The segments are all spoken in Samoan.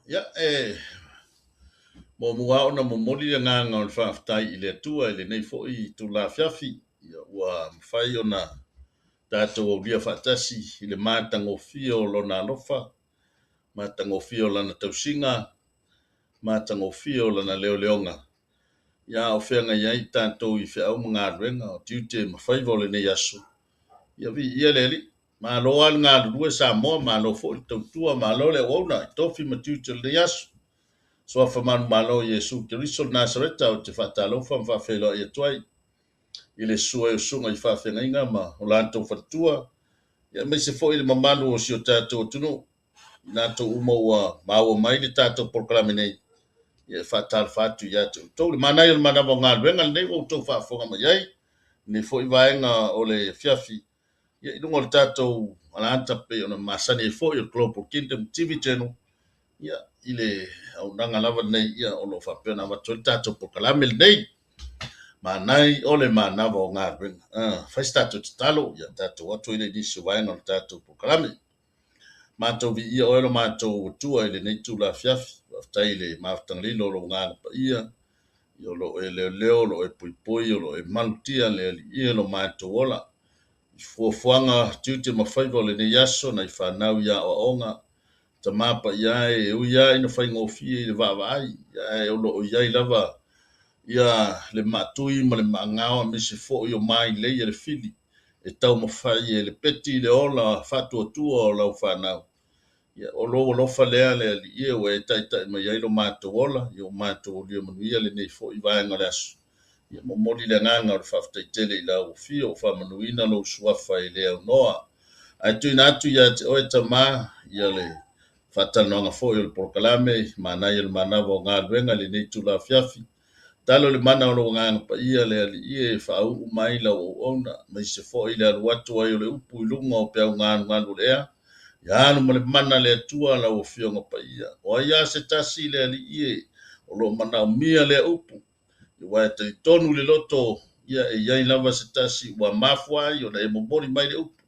Ia, e muamua lava ona momoli le agaga o le faafetai i le Atua i lenei foi itula afiafi, ia, ua mafai ona tatou aulia faatasi i le matagofie o Lona alofa, matagofie o Lana tausiga, matagofie o Lana leoleoga, ia a o feagai ai tatou i feau ma galuega, o tiute ma faiva o lenei aso, ia viia le Alii. Malo lava le galulue Samoa, malo foi le tautua, malo le auauna i tofi ma tiute o lenei aso. Suafa manumalo o Iesu Keriso o le Nasareta, ou te faatalofa ma faafeiloai atu ai i le susu ai o susuga i faafeagaiga ma o latou faletua, ia aemaise foi le mamalu o si o tatou atunuu, i latou uma ua maua mai le tatou polokalame nei, ia e faatalofa atu ia te outou. Le manaia o le manava o galuega lenei ua outou faafofoga mai ai, lenei foi vaega o le afiafi, ia i luga o le tatou alaata pei ona masani ai foi o le Global Kingdom TV Channel, ia i le auaunaga lava lenei, ia o lo o faapea ona avatu ai le tatou polokalame lenei. Manai o le manava o galuega. Fai se tatou tatalo, ia tatou atu ai le nisi o vaega o le tatou polokalame. Matou viia oe lo matou Atua i lenei itula afiafi. Faafetai i le mafutaga lilo o lou Agaga Paia, o lo o e leoleo, o lo o e poipoi, o lo o e malutia le Alii e lo matou ola. I fuafuaga, tiute ma faiva o lenei aso, nai fanau i aoaoga, tama paia e, e ui lava ina faigofie i le vaavaai, ae o lo o i ai lava ia le maatui ma le maagao aemaise foi o mailei a le fili e taumafai e lepeti le ola faatuatua o lau fanau. Ia, o lou alofa lea le Alii e ua e taitai mai ai lo matou ola, ia ua matou aulia manuia lenei foi vaega o le aso. Ia momoli le agaga o le faafetai tele i lau afio, ua faamanuina lou suafa e le aunoa. Ae tuuina atu ia te oe Tama, ia le faatalanoaga foi o le polokalame, manaia le manava o galuega i lenei itula afiafi. Talo le mana o lou Agaga Paia le Alii e faauu mai lau auauna, aemaise foi le alu atu ai o le upu i luga o peau galugalu o le ea. Ia alu ma le mana le Atua lau Afioga Paia. O ai lava se tasi le Alii e o lo o manaomia lea upu, aua e talitonu i le loto, ia e i ai lava se tasi ua mafua ai ona e momoli mai le upu,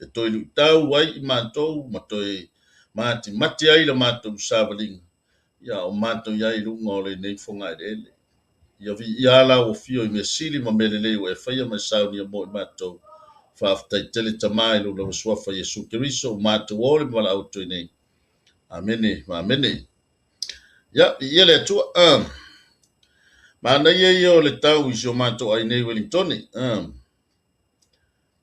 e toe luitau ai i matou ma toe matimati ai la matou savaliga, ia o matou i ai i luga o lenei fogaeleele. Ia viia lau afio i mea sili ma mea lelei ua e faia ma e saunia mo i matou. Faafetai tele Tama i lou lava suafa Iesu Keriso, ua matou o le valaau atu ai nei. Amene ma amene. Ia, viia le Atua. Manaia ia o le tau i si o matou ai nei Wellingtone.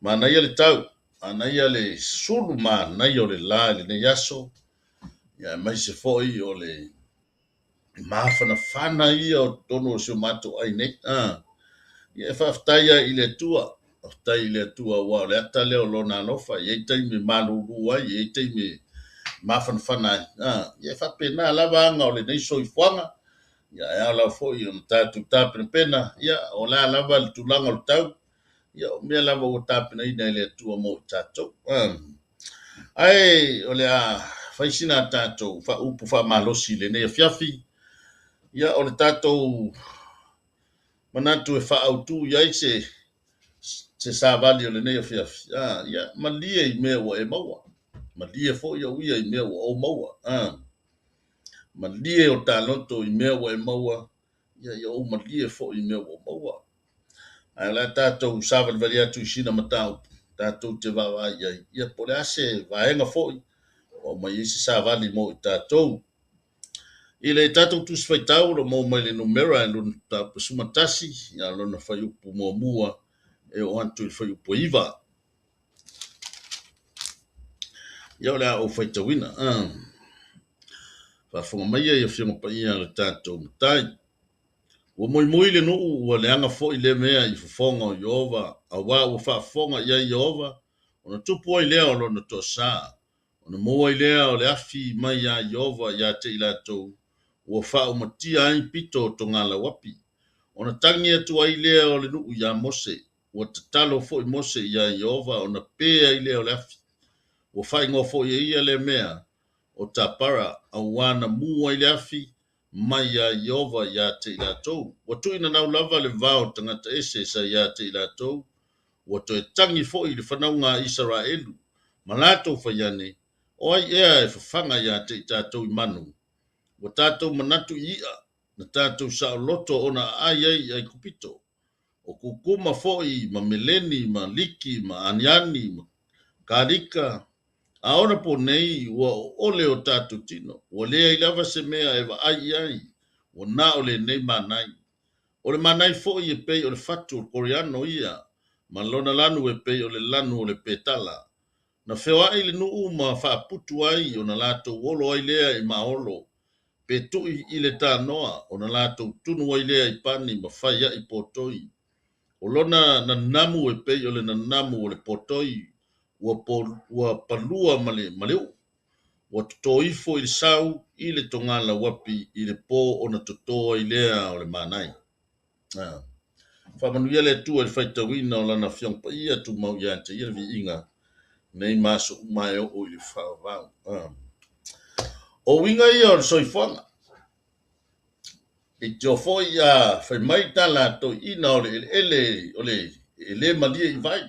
Manaia le tau, manaia le sulu manaia o le la i lenei aso, ia aemaise foi o le mafanafana ia o totonu o si o matou ai nei. Ia e faafetai ai i le Atua, faafetai i le Atua aua o le ata lea o lona alofa, e i ai taimi e malulu ai, e i ai taimi e mafanafana ai. Ia e faapena lava aga o lenei soifuaga, ia e ao lava foi ona tatou tapenapena, ia o le a lava le tulaga o le tau, ia o mea lava ua tapenaina e le Atua mo i tatou. Ae o le a fai sina tatou upu faamalosi i lenei afiafi, ia o le tatou manatu e faaautu i ai se savali o lenei afiafi, ia malie i mea ua e maua, malie foi au ia i mea ua ou maua, malie o ta loto i mea ua e maua, ia ia ou malie foi i mea ua ou maua. Ae o le a tatou savalivali atu i sina mataupu, tatou te vaavaai ai, ia po o le a se vaega foi ua aumai ai se savali mo i tatou. I le tatou Tusi Faitau o lo o maua mai le numera e lona mataupu 11, ia lona fuaiupu muamua e oo atu i le fuaiupu e 9. Ia o le a ou faitauina. Faafofoga mai ia i Afioga Paia a le tatou Matai. Ua muimui le nuu, ua leaga foi le mea i fofoga o Ieova, aua ua faafofoga i ai Ieova, ona tupu ai lea o lona toasa, ona maua ai lea o le afi mai ia Ieova ia te i latou, ua faaumatia ai pito o togalauapi. Ona tagi atu ai lea o le nuu ia Mose, ua tatalo foi Mose ia Ieova ona pe ai lea o le afi. Ua faaigoa foi e ia lea mea o Tapara, aua na mu ai le afi mai ia Ieova ia te i latou. Ua tuuina nau lava le vao tagata ese sa ia te i latou, ua toe tagi foi le fanauga a Isaraelu, ma latou fai ane, o ai ea e fafaga ia te i tatou i manu. Ua tatou manatu i i'a na tatou saoloto ona aai ai i Aikupito, o kukuma foi ma meleni ma liki ma aniani ma kalika, a onaponei ua oole o tatou tino, ua leai lava se mea e vaai i ai, ua na o lenei manai. O le manai foi e pei o le fatu o le koriano ia, ma lona lanu e pei o le lanu o le petala. Na feoai le nuu ma faaputu ai ona latou olo ai lea i maolo, pe tui i le tanoa ona latou tunu ai lea i pani ma fai ai potoi. O lona nanamu e pei o le nanamu o le potoi ua, po, ua palua ma le, ma le uu. Ua toto ifo i le sau i le togala uapi i le po ona toto ai lea o le manai. Ah. Faamanuia le Atua i le faitauina o Lana Afioga Paia, tumau ia te Ia le viiga nei ma aso uma e oo i le faavavau. Ah. O uiga ia o le soifuaga. E te o foi a fai mai tala toeaiina o le eleele o le e le malie i vai.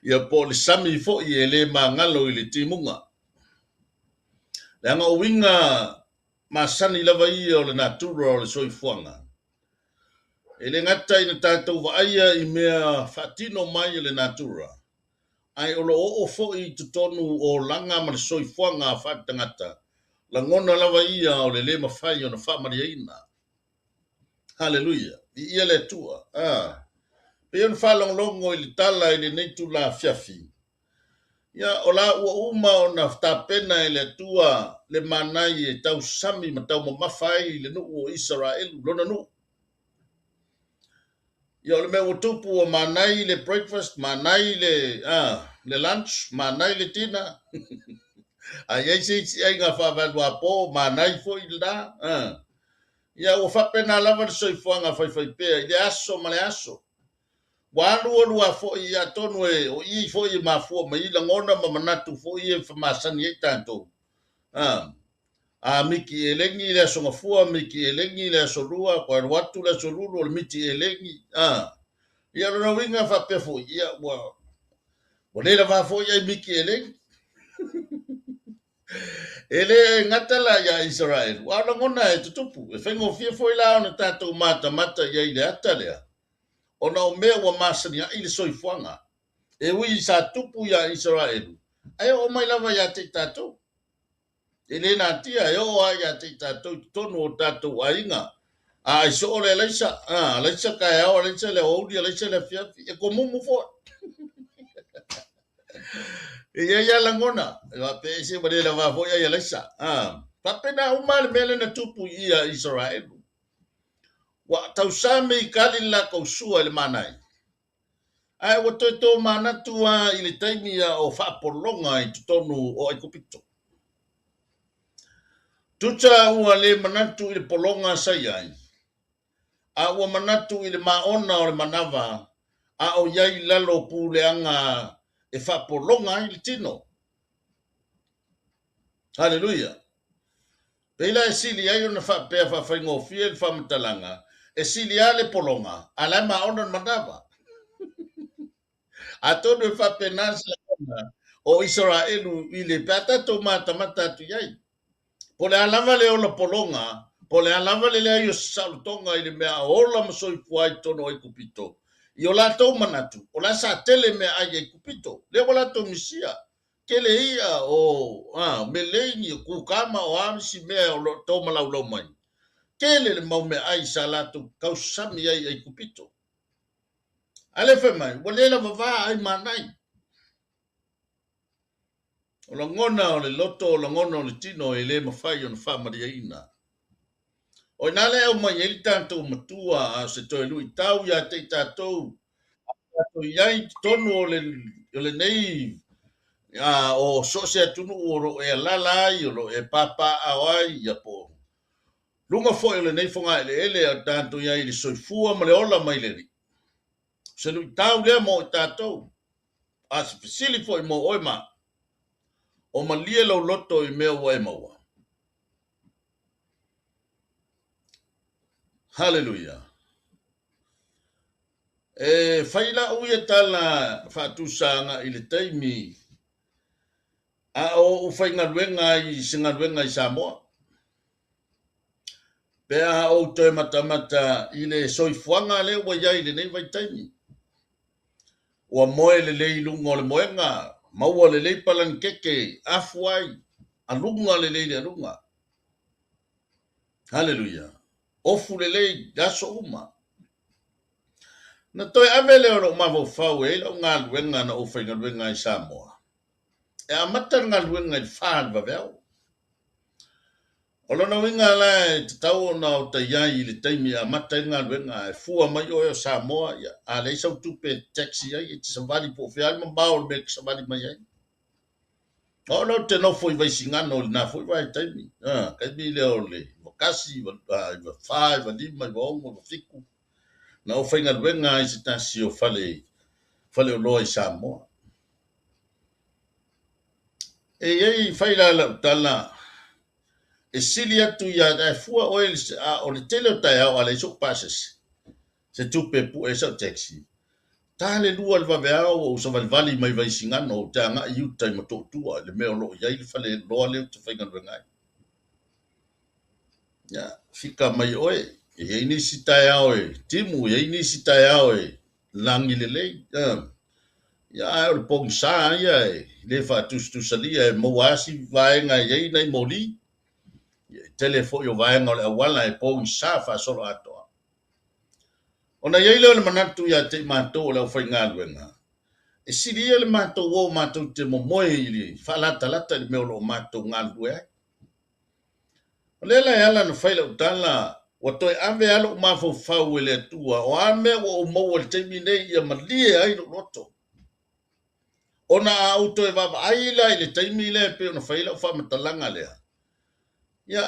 Ia po o le sami foi e le magalo i le timuga. Leaga o uiga masani lava ia o le natura o le soifuaga. E le gata ina tatou vaaia i mea faatino mai e le natura, ae o lo o oo foi i totonu o olaga ma le soifuaga faaletagata, lagona lava ia o le le mafai ona faamalieina. Haleluia! Viia le Atua! Ah, pei ona faalogologo i le tala i lenei itula afiafi, ia, o la ua uma ona tapena e le Atua le manai e tausami ma taumamafa ai le nuu o Isaraelu, lona nuu. Ia, o le mea ua tupu ua manai le breakfast, manai le, le lunch, manai le dinner. A i ai se isi aiga faavaluapo, manai foi lena. Ia, ua faapena lava le soifuaga faifaipea i le aso ma le aso. Ua alu alu lava foi, ia atonu e, o i foi e mafua mai ai lagona ma manatu foi ia e famasani ai tatou. A miti elegi le aso gafua, miti elegi le aso lua, toe alu atu le aso lulu o le miti elegi. Ia, o lona uiga faapea foi, ia, ua, ua le lavā foi ai miti elegi. E le gata la iā Isaraelu, a o lagona e tutupu, e faigofie foi la ona tatou matamata i ai i le ata lea, ona o mea ua masaniaʻi le soifuaga. E ui sa tupu iā Isaraelu, ae oo mai lava ia te i tatou. E le natia, e oo lava ia te i tatou i totonu o tatou aiga. A ai soo le alaisa, a, alaisa taeao, alaisa le aoauli, alaisa le afiafi, e komumu foi. E i ai lava lagona, e faapea se ua le lavā foi ai alaisa. A, faapena uma le mea lea na tupu i ia Isaraelu. Ua tausami i kali le latou sua i le manai. Ae ua toe tomanatu lava i le taimi a o faapologa i totonu o Aikupito. Tusa ua le manatu i le pologa sa i ai, a ua manatu i le maona o le manava a o i ai i lalo o puleaga e faapologa ai le tino. Haleluia! Pei la e sili ai ona faapea faafaigofie le faamatalaga, e sili lava le pologa, a o la e maona le manava. Atonu e faapena se lagona o Isaraelu i le pe a tatou matamata atu i ai. Po o le a lava le ola pologa, po o le a lava le leai o se saolotoga i le mea a ola ma soifua ai i totonu o Aikupito, i o latou manatu, o la sa tele meaai i Aikupito, lea ua latou misia. Tele i'a, o a, meleini, o kukama, o a nisi mea o lo o taumalaulau mai. Tele le mau meaai sa latou tausami ai i Aikupito. A lea fai mai, ua le lavavā ai manai. O lagona o le loto, o lagona o le tino e le mafai ona faamalieina. O i ina lea e aumai ai le tatou matua a o se toe luitau ia te i tatou, a tatou i ai i totonu o le, o lenei a, o so o se atunuu o lo o e alaala ai, o lo o e papaaao ai, ia po o luga foi o lenei fogaeleele a o tatou i ai i le soifua ma le ola mai le Alii. O se luitau lea mo i tatou, a o se fesili foi mo oe ma au, o malie lou loto i mea ua e maua? Haleluia! E fai lau ia tala faatusa agai i le taimi A o ou faigaluega ai i se galuega i Samoa, pe a ou toe matamata i le soifuaga lea ua i ai i lenei vaitaimi, ua moe lelei i luga o le moega, maua lelei palanikeke, afu ai, aluga lelei le aluga. Haleluia! Ofu lelei i aso uma. Na toe ave lea o lou mafaufau e i ai lau galuega na ou faigaluega ai i Samoa. E amata le galuega i le fa i le vaveao. O lona uiga la e tatau ona ota i ai i le taimi e amata ai le galuega, ae fua mai oe o Samoa, ia, a leai sau tupe e taxi ai, e te savali po o fea lava le mamao o le mea e te savali mai ai. O au la ou te nofo i Vaisigano i lena foi vaitaimi, taimi lea o le 91, 94, 95, 96, 97, na ou faigaluega ai i se tasi o fale faleoloa i Samoa. E i ai, fai la lau tala, e sili atu ia ae fua oe a o le tele o taeao a leai sou pasese, se tupe e pue ai sau taxi, ta le lua i le vaveao ua ou savalivali mai Vaisigano ou te agai i uta i Motootua i le mea o lo o i ai le faleoloa lea ou te faigaluega ai. Ia, fika mai oe, e i ai nisi taeao e timu, e i ai nisi taeao e lagi lelei. Ia, ae o le pogisa ia e le faatusatusalia e maua lava si vaega e i ai nai moli. Ia, e tele foi o vaega o le auala e pogisa faasoloatoa. Ona i ai lea o le manatu ia te i matou o le aufaigaluega, e sili ia le matou o matou te momoe i le faalatalata i le mea o lo o matou galulue ai. O lea la e ala ona fai lau tala, ua toe ave lava lou mafaufau e le Atua, o a mea ua ou maua i le taimi nei ia malie ai lou loto. Ona a ou toe vaavaai la i le taimi lea e pei ona fai ai lau faamatalaga lea, ia,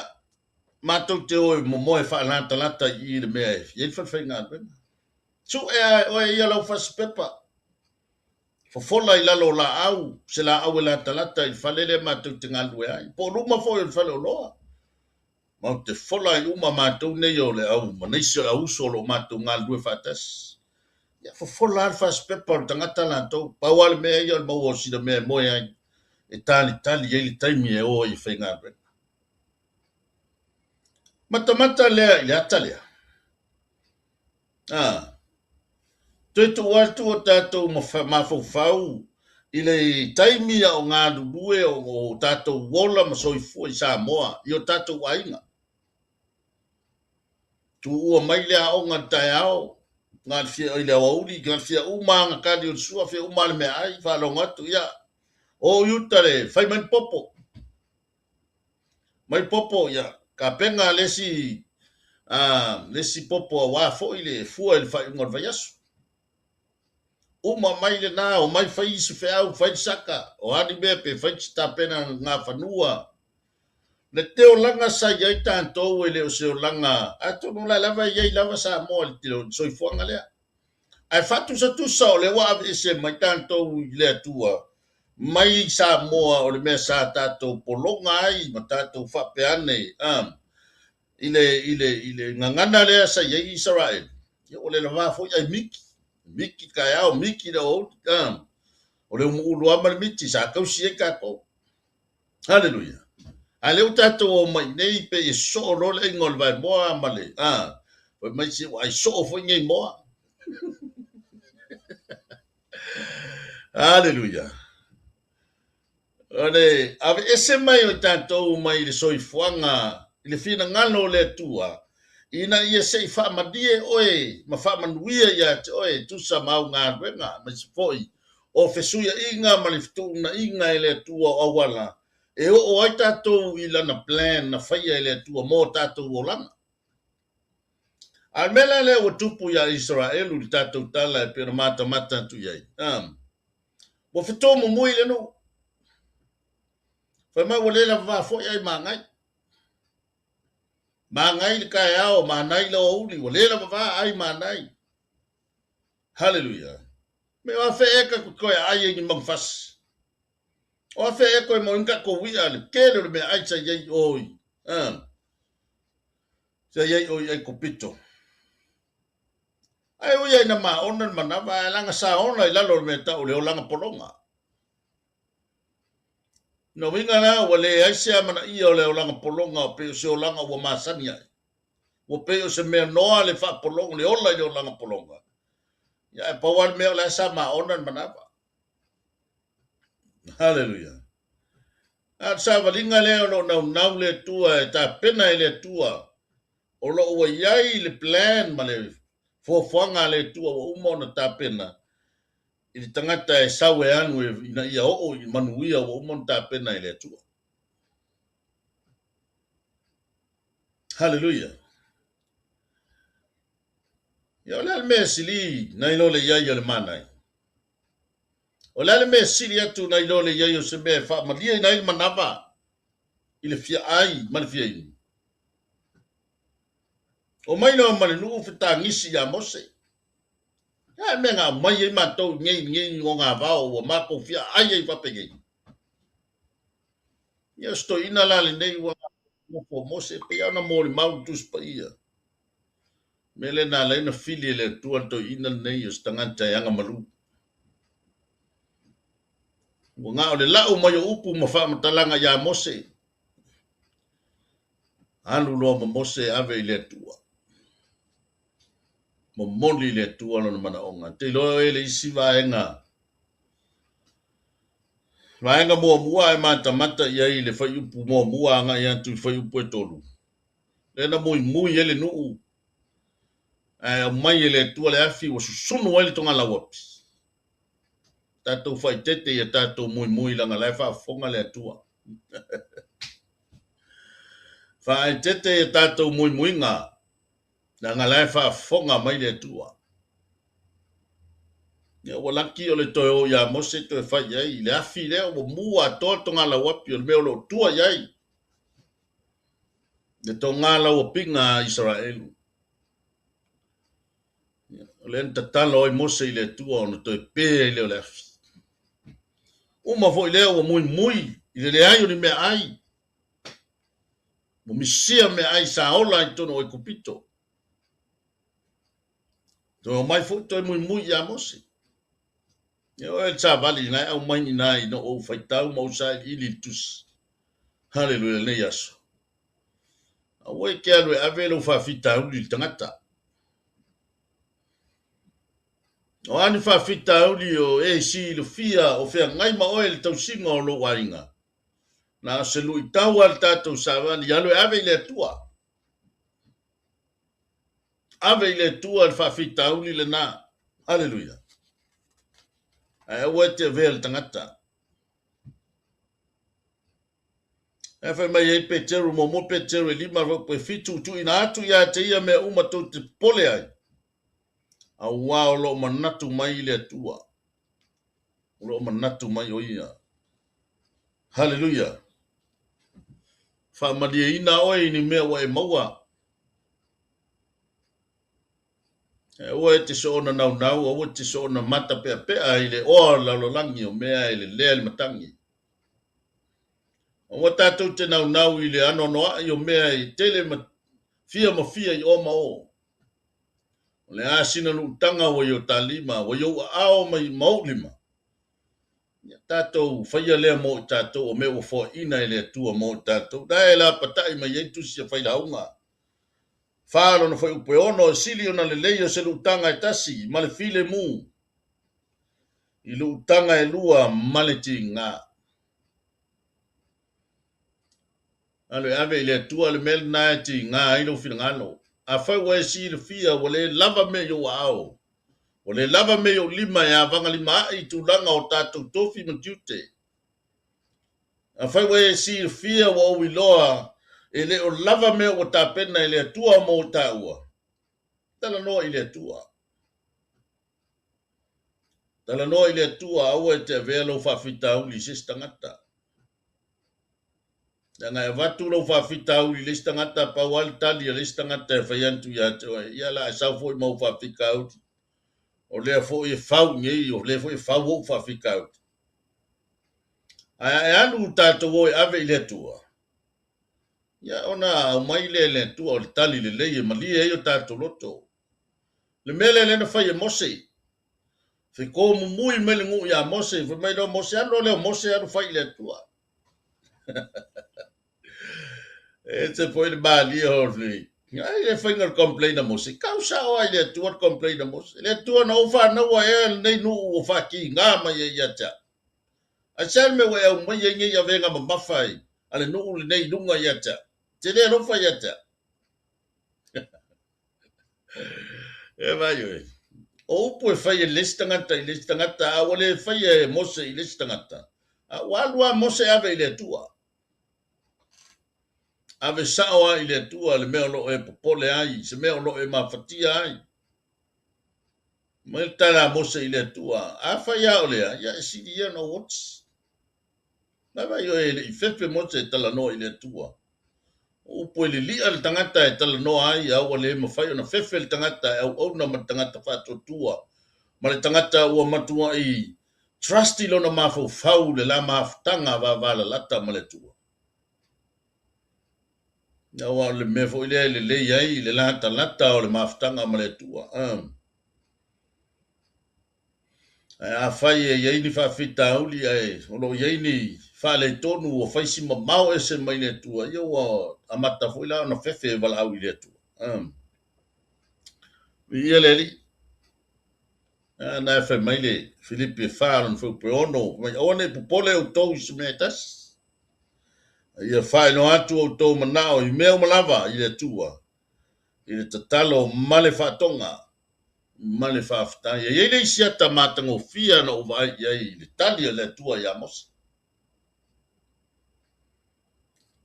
matou te o e momoe faalatalata i i le mea e i ai le falefaigaluega. Sue lava e oe ia lau fasipepa. Fofola i lalo o laau, se laau e latalata i le fale lea matou te galulue ai, po o luma foi o le faleoloa. Matou te fola ai uma matou nei o le au manaisi o le auuso o lo o matou galulue faatasi. Ia, fofola lava le fasipepa o le tagata latou. Pau lava le mea ia o le maua o sina mea e moe ai, e talitali ai le taimi e o ai e faigaluega. Matamata lea i le ata lea. A, toe tuu atu o tatou mafaufau i le taimi a o galulue o tatou ola ma soifua i Samoa, i o tatou aiga. Tuua mai le aoga i le taeao, i le aoauli, fia uma aga tali o le sua, fia uma le meaai, faalogo atu, ia, o i uta le fai mai le popo. Mai popo, ia, tapena le isi, le isi popo aua foi le fua i le faaiuga o le vaiaso. Uma mai lena, o mai fai isi feau, fai le saka, o a ni mea pe fai se tapena gafanua. Le te olaga sa i ai tatou e le o se olaga, atonu la lava e i ai lava Samoa i le soifuaga lea. Ae faatusatusa o lea ua aveese mai tatou i le Atua, mai Samoa o le mea sa tatou pologa ai ma tatou faapea ane, i le, i le, i le gagana lea sa i ai Isaraelu, ia ua le lava foi ai miki, miki taeao, miki le aoauli, o le umuulu lava ma le miti sa tausi ai tatou. Haleluia. A lea ua tatou omai i nei pei e soo loa le aiga o le vaemoa ma le, fai mai se ua ai soo foi nei moa. Haleluia. O le aveese mai o tatou mai le soifuaga i le finagalo o le Atua, ina ia se i faamalie oe ma faamanuia ia te oe e tusa ma au galuega, aemaise foi o fesuiaiga ma le fetuunaiga e le Atua o auala e oo ai tatou i lana plan na faia e le Atua mo tatou olaga. A o le mea la lea ua tupu iā Isaraelu i le tatou tala e pei ona matamata atu i ai, ua fetomumui le nuu. Fai mai ua le lavava foi ai magai. Magai le taeao, manai le aoauli, ua le lavava ai manai. Haleluia. Me o afe e ka toe ai ai ni manufasi. O afe e toe mo inga ko wia le tele o le mea ai sa iai oi. Sa iai oi ai kopito. Ai ui ai na maona le manawa, ai langa sa ona i lalo o le mea tau le olaga pologa. Na uiga la ua leai se amanaia o le olaga pologa o pei o se olaga ua masani ai. Ua pei o se mea noa le faapologa, le ola i le olaga pologa. Ia ae pau lava le mea o la e sa maona le manava. Haleluia. A o le savaliga lea o lo o naunau le Atua e tapena e le Atua, o lo o ua i ai le plan ma le fuafuaga a le Atua ua uma ona tapena i le tagata e sau e alu ina ia oo i manuia ua uma ona tapena e le Atua. Haleluia. Ia o le a le mea e sili nai lo le i ai o le manaia? O le a le mea e sili atu nai lo le i ai o se mea e faamalieina ai le manava i le fia ai ma le fia inu? Omai loa ma le nuu fetagisi ia Mose. E a le mea na aumai ai matou i nei nei ogavao ua matou fia ai ai faapenei? Ia o se toeaina la lenei ua nofo o Mose e pei lava ona molimau le Tusi Paia. O le mea lea na ala ai ona fili e le Atua le toeaina lenei o se tagata e agamalu. Ua na o le lau mai o upu ma faamatalaga ia Mose. Alu loa ma Mose e ave i le Atua. Momoli i le Atua lona manaoga. Te iloa oe le isi vaega. Vaega muamua e matamata i ai i le fuaiupu muamua agai atu i le fuaiupu e 3. Lea na muimui ai le nuu ae aumai e le Atua le afi ua susunu ai le togalauapi. Tatou faaeteete ia tatou muimui leaga la e faafofoga le Atua. Faaeteete ia tatou muimuiga leaga la e faafofoga mai le Atua. Ia ua laki o le toe o ia Mose toe fai i ai le afi lea ua mu atoa le togalauapi o le mea o lo o tua i ai le togalauapiga a Isaraelu. O lea na tatalo ai Mose i le Atua ona toe pe ai lea o le afi. Uma foi lea ua muimui i le leai o ni meaai. Ua misia meaai sa ola i totonu o Aikupito. Toe omai foi toe muimui ia Mose. Ia oe le savali na e aumai ina ina ou faitau ma ou sailiili i le tusi. Haleluia lenei aso. Aua e te alu e ave lou faafitauli i le tagata. O a ni faafitauli o e silafia o feagai ma oe i le tausiga o lou aiga. Na o se luitau a le tatou savali, alu e ave i le Atua. Ave i le Atua le faafitauli lena. Haleluia. Ae aua e te avea le tagata. Ae fai mai ai Peteru, muamua Peteru e 5 fuaiupu e 7, tuuina atu ia te ia mea uma tou te popole ai, auā o lo o manatu mai le Atua. O lo o manatu mai o ia. Haleluia. Faamalieina oe i ni mea ua e maua. Aua e te soona naunau, aua e te soona matapeapea i le oa o le lalolagi o mea e lelea le matagi. Aua tatou te naunau i le anoanoai o mea e tele ma fia ma fia i o ma o. O le a sina luutaga ua i o ta lima, ua i ou aao mai ma ou lima. Ia tatou faia lea mo i tatou o mea ua foaina e le Atua mo i tatou. La e lapatai mai ai tusi a failauga. 4 lona fuaiupu e 6, e sili ona lelei o se luutaga e tasi ma le filemu i luutaga e lua ma le tiga. Alu e ave i le Atua le mea lena e tiga ai lou finagalo. Afai ua e silafia ua le lava mea i ou aao, ua le lava mea i ou lima e avagalima ai i tulaga o tatou tofi ma tiute. Afai ua e silafia ua ou iloa e le o lava mea ua tapena e le Atua mo taua, talanoa i le Atua. Talanoa i le Atua, aua e te avea lou faafitauli i se isi tagata. Leaga e avatu lou faafitauli i le isi tagata, pau lava le tali a le isi tagata e fai atu ia te oe, ia la e sau foi ma ou faafitauli. O lea foi e fau nei, o lea foi e fau ou faafitauli. Ae alu tatou o e ave i le Atua, ia ona aumai lea e le Atua o le tali lelei e malie ai o tatou loto. Le mea lea na fai e Mose, fetō mumui mai le nuu ia Mose, fai mai loa Mose, alu lea o Mose alu fai i le Atua. E ese foi le malie o le ai le faiga o le complain a Mose. Kau sao ai le Atua le complain a Mose. Le Atua na ou fanaua ea lenei nuu ua faakiga mai ai ia te au. Ae se a le mea ua e aumaia ai nei avega mamafa ai a le nuu lenei i luga ia te au? Te le alofa ia te au. E vai oe. O upu e fai e le isi tagata i le isi tagata, a ua le faia e Mose i le isi tagata, a ua alu lava Mose ave i le Atua. Ave sao lava i le Atua le mea o lo o e popole ai, se mea o lo o e mafatia ai. Mai le tala a Mose i le Atua, afai lava o lea, ia e sili ia ona ou oti. Mai vai oe e le i fefe Mose e talanoa i le Atua. O upu e lilia le tagata e talanoa ai, a ua le mafai ona fefe le tagata e auauna ma le tagata faatuatua, ma le tagata ua matuai trust i lona mafaufau le la mafutaga vavalalata ma le Atua. Aua o le mea foi lea e lelei ai le latalata o le mafutaga ma le Atua. Ae afai e i ai ni faafitauli ae o lo o i ai ni faaletonu ua fai si mamao ese mai le Atua, ia ua amata foi la ona fefe e valaau i le Atua. Viia le Alii. Na e fai mai le Filipi e 4 lona fuaiupu e 6, mai aua ne i popole outou i se mea e tasi. A ia faailoa atu outou manao i mea uma lava i le Atua, i le tatalo ma le faatoga ma le faafetai. E i ai le isi ata matagofie na ou vaai i ai i le tali a le Atua ia Mose.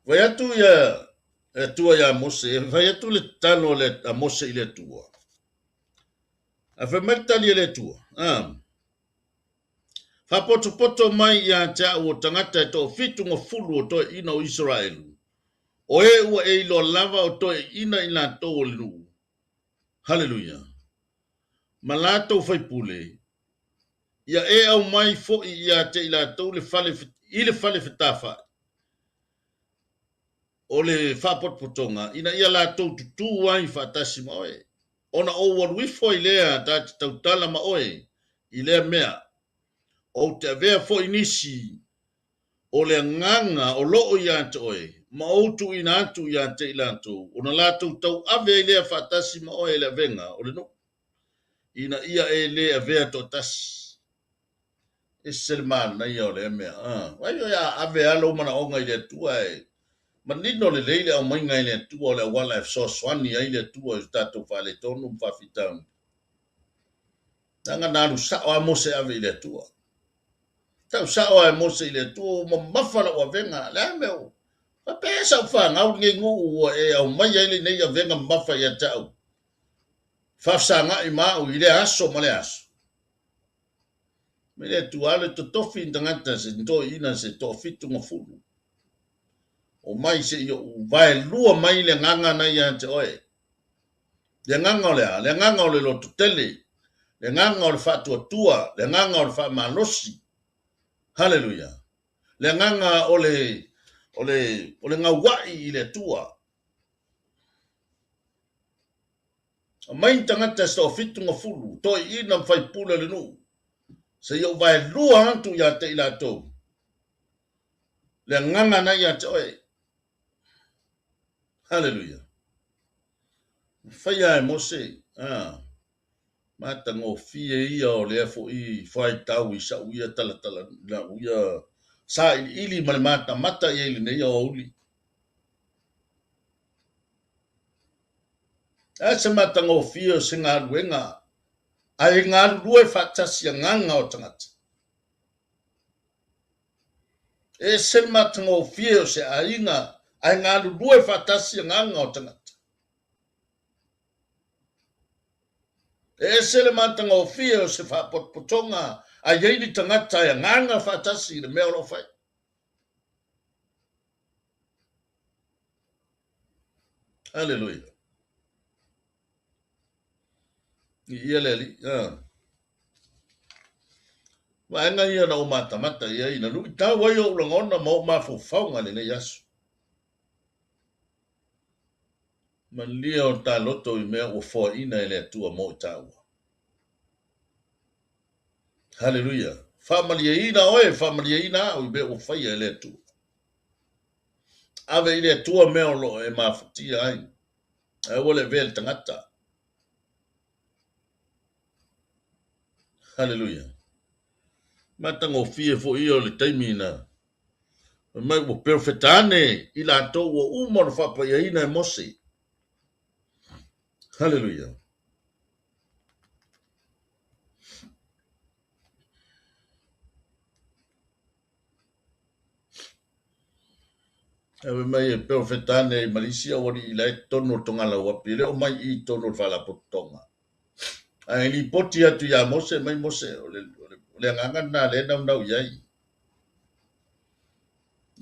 Fai atu ia le Atua ia Mose, fai atu le tatalo a Mose i le Atua. A fai mai le tali a le Atua, faapotopoto mai ia te au o tagata e toafitu o toeaiina o Isaraelu, o e ua e iloa lava o toeaiina i latou o le nuu. Haleluia. Ma latou faipule, ia e aumai foi ia te i latou le fale, i le fale fetafai o le faapotopotoga, ina ia latou tutū ai faatasi ma oe. Ona ou alu ifo ai lea ta te tautala ma oe i lea mea. Ou te avea foi nisi o le agaga o loo ia te oe, ma ou tuuina atu ia te i latou, ona latou tauave ai lea faatasi ma oe le avega o le nuu, ina ia e le avea toatasi. Ese le manaia o lea mea. Vai oe a ave a lou manaoga i le Atua e manino lelei le aumaiga i le Atua o le auala e fesoasoani ai le Atua i o tatou faaletonu ma faafitauli. Leaga na alu sao a Mose ave i le Atua. Tau sao a e Mose i le Atua, ua mamafa lau avega. Le a mea o faapea sa ou fanau lenei nuu ua e aumai ai lenei avega mamafa ia te au. Faafesagai ma au i lea aso ma lea aso. Me le Atua alu e totofi ni tagata se toeaiina se toafitu. O mai se i ou vaelua mai le agaga na ia te oe. Le agaga o le a? Le agaga o le lototele. Le agaga o le faatuatua. Le agaga o le faamalosi. Haleluia. Le agaga o le gauai i le Atua. Mai ni tagata se toafitu, toeaiina ma faipule o le nuu. Se i ou vaelua atu ia te i latou. Le agaga na ia te oe. Haleluia. Faia e Mose, matagofie ia o lea foi faitau i sau ia talatala lau ia sa iliili ma le matamata i ai lenei aoauli. A se matagofie o se galuega, ae galulue faatasi agaga o tagata. E se le matagofie o se aiga, ae galulue faatasi agaga o tagata. E ese le matagofie o se faapotopotoga, ae i ai ni tagata e agaga faatasi i le mea o lo o fai. Haleluia. Ia le Alii. Vaega ia na ou matamata i ai, na luitau ai ou lagona ma ou mafaufauga lenei aso. Malia o ta loto i mea ua foaina e le Atua mo i tāua. Haleluia. Faamalieina oe, faamalieina au i mea ua faia e le Atua. Ave i le Atua mea o lo o e mafatia ai, ae aua le avea i le tagata. Haleluia. Matagofie foi ia o le taimi na fai mai ua perofeta ane i latou ua uma ona faapaiaina e Mose. Haleluia. Ae fai mai e perofeta ane ai ma le isi aualii la e totonu o le togalauapi, e le o mai i i totonu o le faalapotopotoga. Ae lipoti atu ia Mose, mai Mose, o le, o le, o le agaga lena lea e naunau i ai.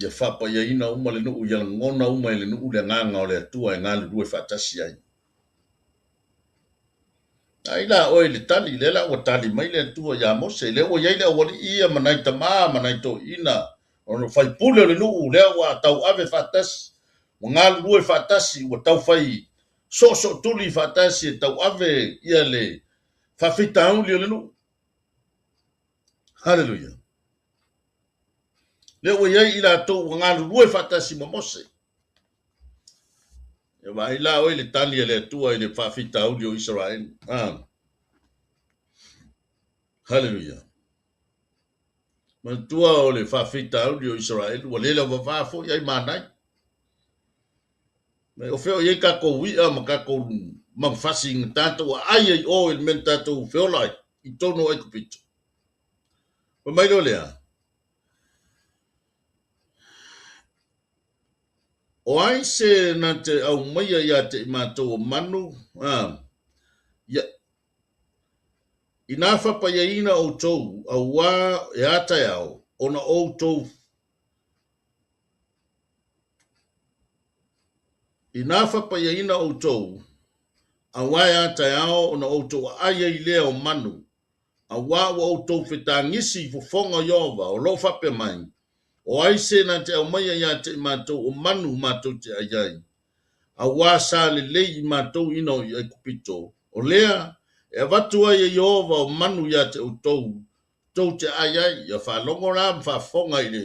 Ia faapaiaina uma le nuu, ia lagona uma e le nuu le agaga o le Atua e galulue faatasi ai. Ai la oe i le tali, lea la ua tali mai le Atua ia Mose, lea ua i ai le aualii ia ma nai tama ma nai toeaiina, o faipule o le nuu, lea ua tauave faatasi, ua galulue faatasi, ua taufai soosootuli faatasi e tauave ia le faafitauli o le nuu. Haleluia. Lea ua i ai i latou ua galulue faatasi ma Mose. E vaai la oe i le tali a le Atua i le faafitauli o Isaraelu. Ah. Haleluia. Manatua o le faafitauli o Isaraelu ua le lavava foi ai manai. Mai o fea o i ai tatou i'a ma tatou manufasi na tatou aai ai o i le mea na tatou feola ai i totonu o Aikupito. Fai mai loa lea, O ai se na te aumaia ia te i matou o manu, a, ia, inā faapaiaina outou, auā e a taeao, ona outou, inā faapaiaina outou, auā e a taeao, ona outou aai ai lea o manu, auā ua outou fetagisi i fofoga o Ieova, o lo o faapea mai, O ai se na te aumaia ia te i matou o manu matou te ai ai? Auā sa lelei i matou ina o i Aikupito, o lea e avatu ai e Ieova o manu ia te outou, tou te ai ai. Ia faalogo la ma faafofoga i le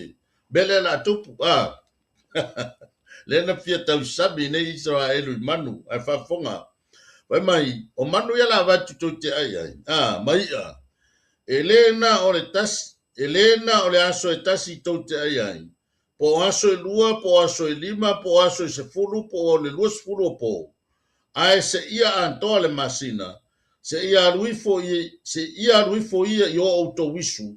mea lea la tupu. A! Lea na fia tausami nei Isaraelu i manu, ae faafofoga. Fai mai, o manu ia la avatu tou te ai ai, a, ma i'a, e le na o le tasi, e le na o le aso e tasi tou te ai ai, po o aso e lua, po o aso e lima, po o aso e 10, po o le 20 o po, ae seia atoa le masina, seia alu ifo i, seia alu ifo ia i o outou isu,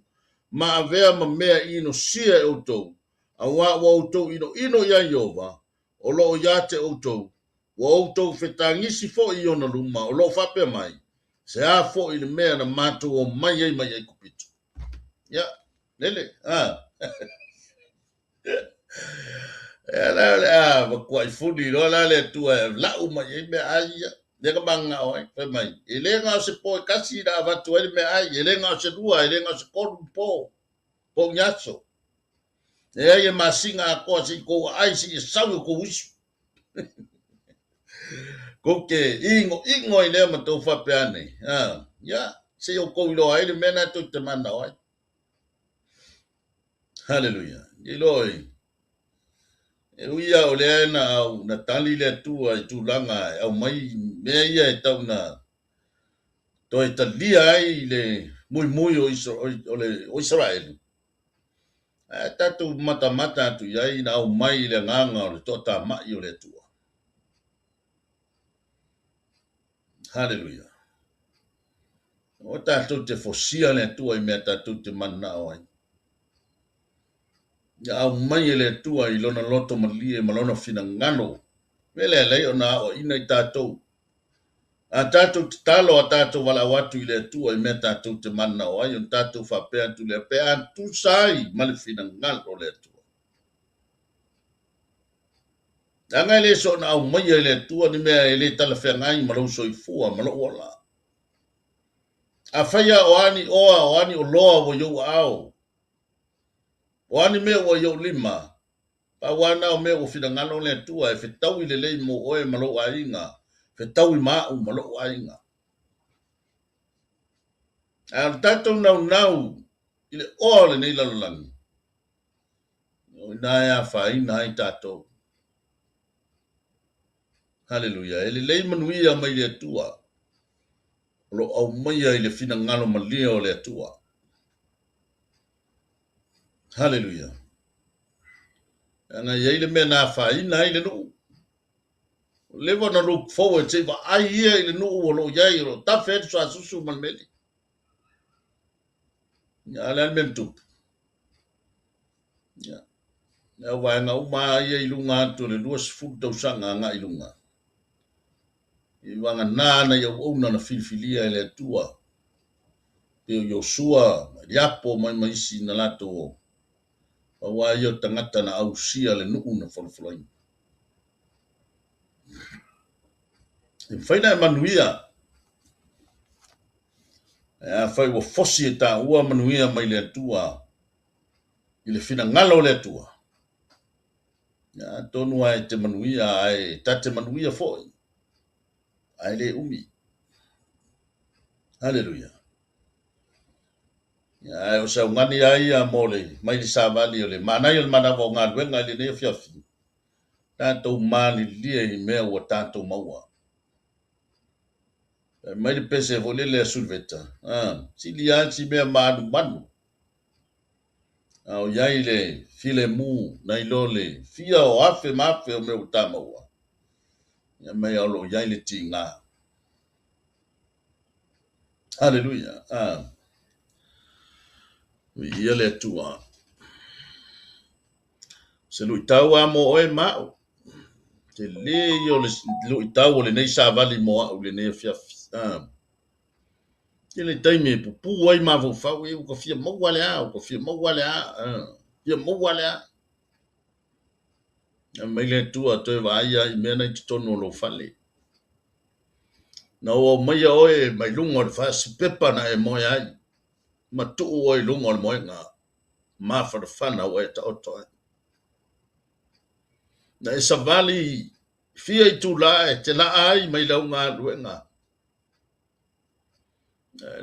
ma avea ma mea i inosia e outou, auā ua outou inoino iā Ieova, o lo o ia te outou, ua outou fetagisi foi i ona luma, o lo o faapea mai, Se a foi le mea na matou omai ai mai Aikupito? Ia, lele, a. Ia la o le a matuai fuli loa la le Atua e lau mai ai meaai ia. Lea na mananao ai, fai mai, e le na o se po e tasi na avatu ai le meaai, e le na o se lua, e le na o se tolu po, po o ni aso. Leai e masina atoa se i tou aai se i sau i o tou isu. Kou te inoino ai lea ma tou faapea ane, a, ia, se i outou iloa ai le mea lena tou te mananao ai. Haleluia. Iloa oi. E ui lava o lea na au na tali le Atua i tulaga e aumai mea ia e tau na toe talia ai le muimui o Isaraelu, ae tatou matamata atu i ai ina aumai i le agaga o le toatamai o le Atua. Haleluia. Aua tatou te fosia le Atua i mea tatou te mananao ai. Ia aumai e le Atua i lona loto malie ma lona finagalo. Mea lea e alai ona aoaina i tatou. A tatou tatalo, a tatou valaau atu i le Atua i mea tatou te mananao ai, ona tatou faapea atu lea, pe a tusa ai ma le finagalo o le Atua. Leaga e le soona aumaia e le Atua ni mea e le talafeagai ma lou soifua ma lou ola. Afai lava o a ni oa, o a ni oloa ua i ou aao, o a ni mea ua i ou lima, Pau lava na o mea ua finagalo le Atua e fetaui lelei mo oe ma lou aiga, fetaui ma a'u ma lo'u aiga. Ae o le tatou naunau i le oa o lenei lalolagi, o i ina e afaina ai tatou. Haleluia. E lelei manuia mai le Atua o lo o aumaia i le finagalo malie o le Atua. Haleluia. Leaga e i ai le mea na afaina ai le nuu. Ua leva ona look forward se i vaai ia i le nuu o lo o i ai, o lo o tafe ai le suasusu ma le meli. Ia, a o le a le mea na tupu? Ia, le au vaega uma lava ia i luga atu o le 20 tausaga agai i luga, i vagana nai auauna na filifilia e le Atua, pei o Iosua ma Eliapo mai ma isi na latou o, pau lava ia o tagata na ausia le nuu na folafolaina. E mafai ona e manuia, ae afai ua fosi e taua manuia mai le Atua i le finagalo o le Atua, ia atonu lava e te manuia, ae ta te manuia foi, ae le umi. Haleluia. Ia, ae o se augani lava ia mo le mai le savali o le manaia o le manava o galuega i lenei afiafi, tatou malilie i mea ua tatou maua. Fai mai le pese foi lele a Suliveta, sili lava si mea manumanu a o i ai le filemu nai lo le fia o afe ma afe o mea ua ta maua, ia mai o lo o i ai le tiga. Haleluia. Viia le Atua. Se luitau lava mo oe ma au. Tele ia o le luitau o lenei savali mo au i lenei afiafi. Tele taimi e pupū ai mafaufau, e ua ka fia maua le a, ua ka fia maua le a, fia maua le a. Fai mai le Atua toe vaai lava i mea na i totonu o lou fale. Na ou aumaia oe mai luga o le fasipepa na e moe ai, ma tuu oe i luga o le moega mafanafana ua e taoto ai. Na e savali fia itula e te laa ai mai lau galuega.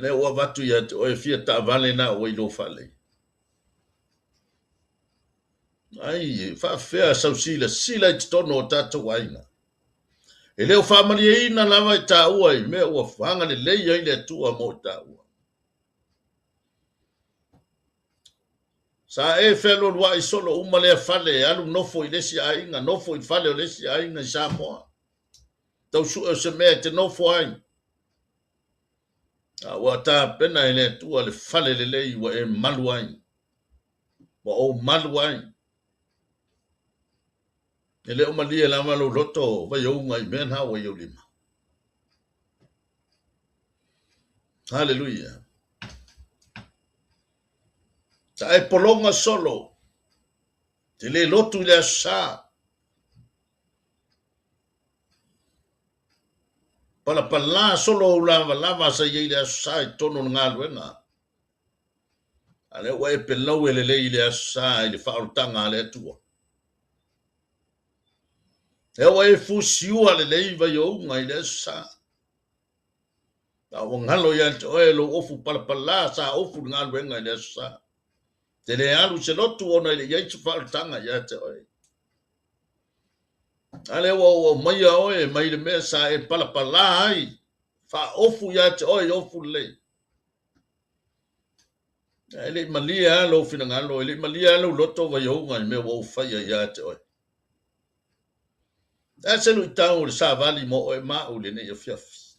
Lea ua avatu ia te oe fia taavale na ua i lou fale. Ai, e faafefea sau silasila i totonu o tatou aiga. E le o faamalieina lava i taua i mea ua agalelei ai le Atua mo i taua. Sa e fealualuai solo uma lea fale, alu nofo i le isi aiga, nofo i le fale o le isi aiga i Samoa. Tau sue o se mea e te nofo ai. A ua tapena e le Atua le fale lelei ua e malu ai, ua ou malu ai. E le o malie lava lou loto vaiouga i mea na ua i ou lima. Haleluia. Sa e pologa solo, te le lotu i le Aso Sa. Palapala solo ou lavalava sa i ai i le Aso Sa i totonu o le galuega. A lea ua e pelau e lelei i le Aso Sa i le faaolataga a le Atua. Lea ua e fusiua lelei vaiouga i le Aso Sa. A ua galo ia te oe lou ofu palapala sa ofu i le galuega i le Aso Sa. Te le alu i se lotu ona e le i ai se faaolataga ia te oe. A lea ua ou aumaia oe mai le mea sa e palapala ai, faaofu ia te oe i ofu lelei. E le i malie lava lou finagalo, e le i malie lava lou loto vaiouga i mea ua ou faia ia te oe. E a se luitau o le savali mo oe ma au i lenei afiafi?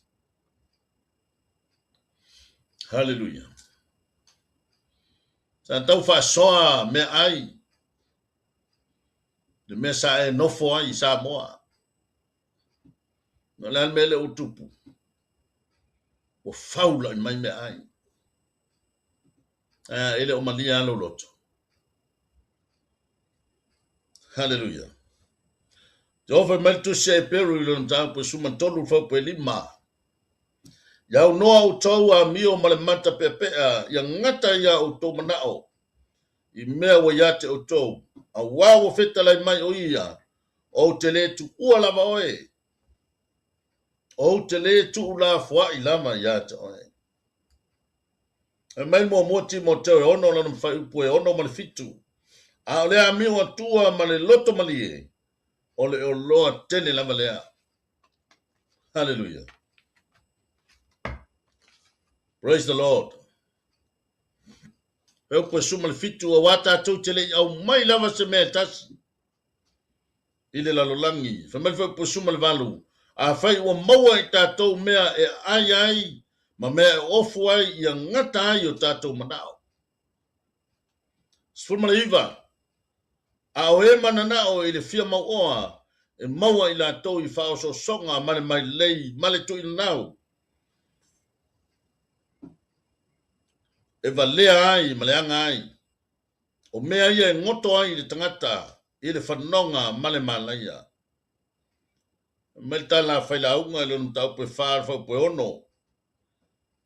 Haleluia. Sa tau faasoa meaai le mea sa e nofo ai i Samoa. O le a le mea lea ua tupu? Ua faulai mai meaai. E le o malie lava lou loto. Haleluia. Jehofa fai mai le tusi a Heperu i lona mataupu e 13 fuaiupu e 5. Ia aunoa outou amio ma le mata peapea, ia gata ia outou manao i mea ua ia te outou, auā ua fetalai mai o ia, ou te le tuua lava oe, ou te le tuulafoai lava ia te oe. Fai mai le muamua Timoteo e 6 lona fuaiupu e 6 ma le 7, a o le amio atua ma le loto malie, o le oloa tele lava lea. Hallelujah. Praise the Lord. Fuaiupu 17, auā tatou te le i aumai lava se mea e tasi i le lalolagi. Fai mai le fuaiupu 18, Afai ua maua e tatou mea e aai ai ma mea e ofu ai, ia gata ai o tatou manao. 19, A o e mananao i le fia mauoa, e maua i latou i faaosoosoga ma le mailei ma le tuuinanau, e valea ai ma leaga ai. O mea ia e goto ai le tagata i le fanoga ma le malaia. Fai mai le tala a Failauga i lona mataupu e 4 le fuaiupu e 6,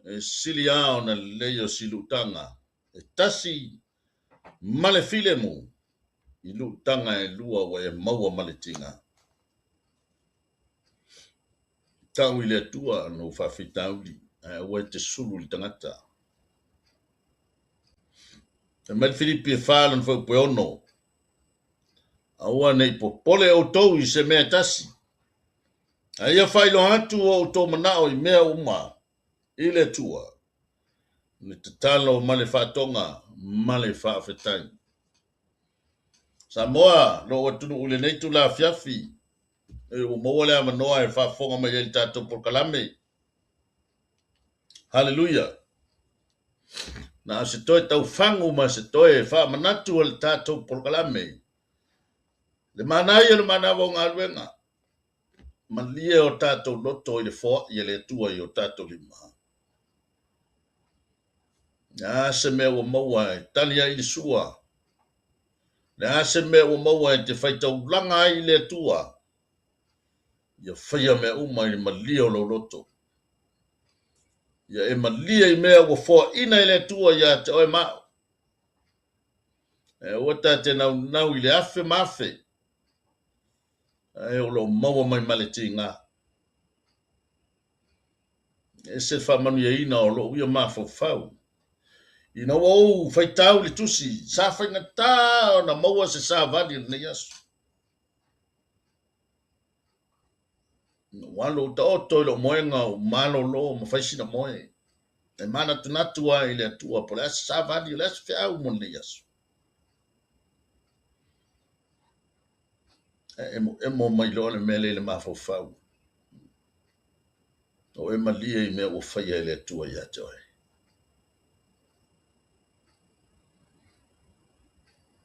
E sili lava ona lelei o si luutaga e tasi ma le filemu i luutaga e lua ua e maua ma le tiga. Tau i le Atua lou faafitauli, ae aua e te sulu i le tagata. Fai mai le Filipi e 4 lona fuaiupu e 6, Aua ne i popole outou i se mea e tasi, a ia faailoa atu o outou manao i mea uma i le Atua, le tatalo ma le faatoga ma le faafetai. Samoa, lou atunuu i lenei itula afiafi, e ua maua le avanoa e faafofoga mai ai i le tatou polokalame. Haleluia! Na o se toe taufagu ma se toe faamanatu o le tatou polokalame. Le manaia o le manava o galuega, malie o tatou loto i le foai a le Atua i o tatou lima. Le a se mea ua maua e tali ai i le sua? Le a se mea ua maua e te faitaulaga ai i le Atua? Ia faia mea uma i le malie o lou loto. Ia e malie i mea ua foaina e le Atua ia te oe ma au. E aua ta te naunau i le afe ma afe, ae o lo o maua mai ma le tiga. E ese le faamanuiaina o lou ia mafaufau. Ina ua ou faitau i le tusi, sa faigata ona maua se savali o lenei aso. Ina ua alu ou taoto i lou moega ou malolo ma fai sina moe. E manatunatu lava i le Atua po o le a se savali, o le a se feau mo lenei aso. Ae emoemo mai loa le mea lea i le mafaufau. O e malie i mea ua faia e le Atua ia te oe.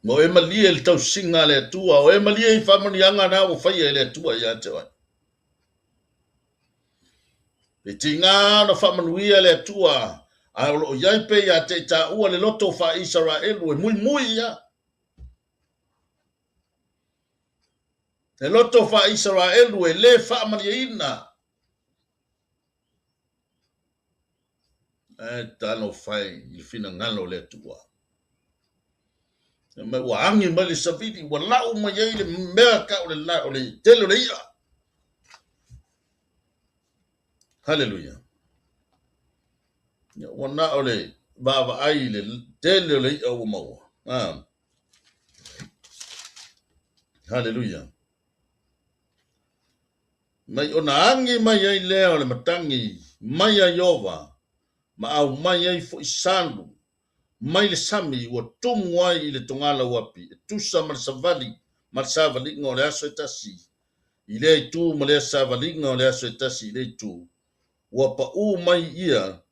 O e malie i le tausiga a le Atua, o e malie i faamanuiaga na ua faia e le Atua ia te oe. Pe tiga ona faamanuia le Atua, ae o lo o i ai pea ia te i taua le loto faa-Isaraelu e muimui ia. Le loto faa-Isaraelu e le faamalieina. Ae talofa e i le finagalo o le Atua. Mai ua agi mai le savili, ua lau mai ai le mea tau o le tele o le i'a. Haleluia. Ia, ua na o le vaavaai i le tele o le i'a ua maua. Ah. Haleluia. Mai ona agi mai ai lea o le matagi mai a Ieova, ma aumai ai foi salu mai le sami ua tumu ai i le togalauapi, e tusa ma le savali ma le savaliga o le aso e tasi i lea itu ma lea savaliga o le aso e tasi i lea itu, ua paʻū mai ia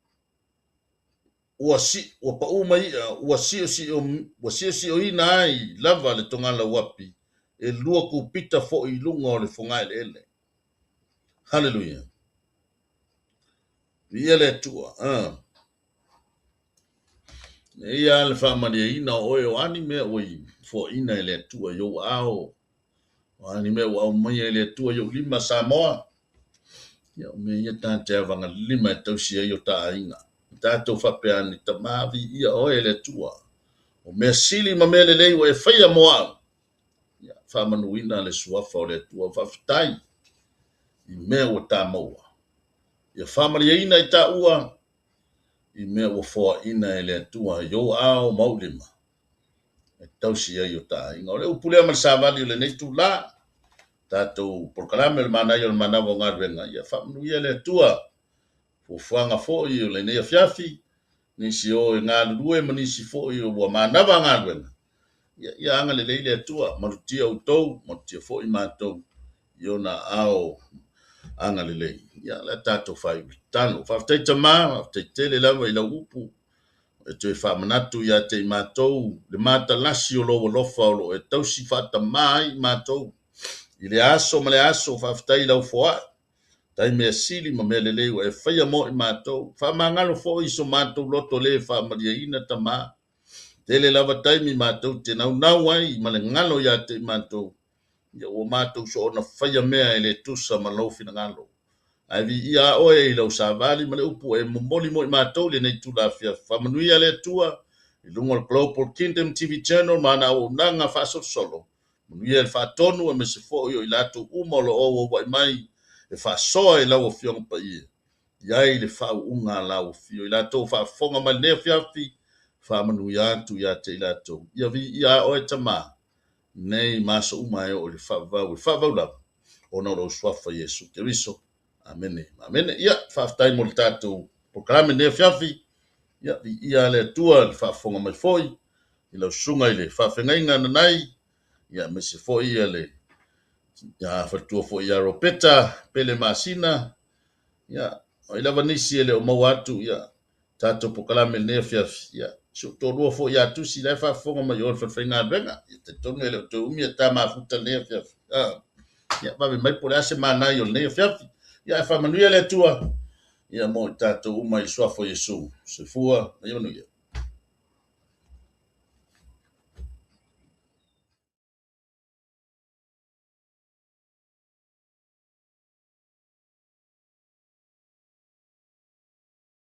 ua si, ua paʻū mai ia, ua siosio, ua siosioina ai lava le togalauapi, e lua kupita foi i luga o le fogaeleele. Haleluia. Viia le Atua. Ah. Eia le faamalieina o oe o a ni mea ua i foaina e le Atua i ou aao, o a ni mea ua aumaia e le Atua i ou lima Samoa. Ia, o mea ia ta te avagalima e tausi ai o ta aiga. Tatou faapea ane, Tama, viia oe e le Atua. O mea sili ma mea lelei ua e faia mo au. Ia, faamanuina le suafa o le Atua. Faafetai i mea ua ta maua. Ia faamalieina i taua i mea ua foaina e le Atua i ou aao ma ou lima e tausi ai o ta aiga. O le upu lea ma le savali o lenei itula. tatou polokalame o le manaia o le manava o galuega, ia faamanuia le Atua. Fuafuaga foi o lenei afiafi, nisi o e galulue ma nisi foi ua manava galuega, ia agalelei le Atua, malutia outou, malutia foi matou i ona aao agalelei. Ia o le a tatou faaiu i le tatalo. Faafetai Tama, faafetai tele lava i lau upu e toe faamanatu ia te i matou le matalasi o lou alofa o lo o e tausi faatamā ai i matou i le aso ma le aso. Faafetai i lau foai, tai mea sili ma mea lelei ua e faia mo i matou. Faamagalo foi i so matou loto le faamalieina Tama. Tele lava taimi matou te naunau ai ma le galo ia te i matou, ia ua matou soona faia mea e le tusa ma lou finagalo. Ae viia a oe i lau savali ma le upu e momoli mo i matou lenei itula afiafi. Faamanuia le Atua i luga o le Global Kingdom TV Channel ma ana auaunaga faasolosolo. Manuia le faatonu aemaise foi o i latou uma o lo o auauai mai e faasoa i lau Afioga Paia. I ai le faauuga a lau afio. I latou faafofoga mai lenei afiafi, faamanuia atu ia te i latou. Ia viia a oe Tama, nei ma aso uma e oo i le faavavau, e faavavau lava, ona o lou suafa Iesu Keriso. Amene. Amene. Ia, faafetai mo le tatou polokalame lenei afiafi. Ia, viia le Atua le faafofoga mai foi i lau susuga i le faafeagaiga nanai. Ia, aemaise foi ia le faletua foi ia Ropeta Pele Masina. Ia, o ai lava nisi e le o maua atu ia tatou polokalame lenei afiafi. Ia, si ou toalua foi ia Tusi la e faafofoga mai o le falefaigaluega. Ia, talitonu e le o toe umi e ta mafuta lenei afiafi. Ia, vave mai po o le a se manaia o lenei afiafi. Ia, ae faamanuia le Atua ia mo i tatou uma i le suafa o Iesu. Soifua ma ia manuia.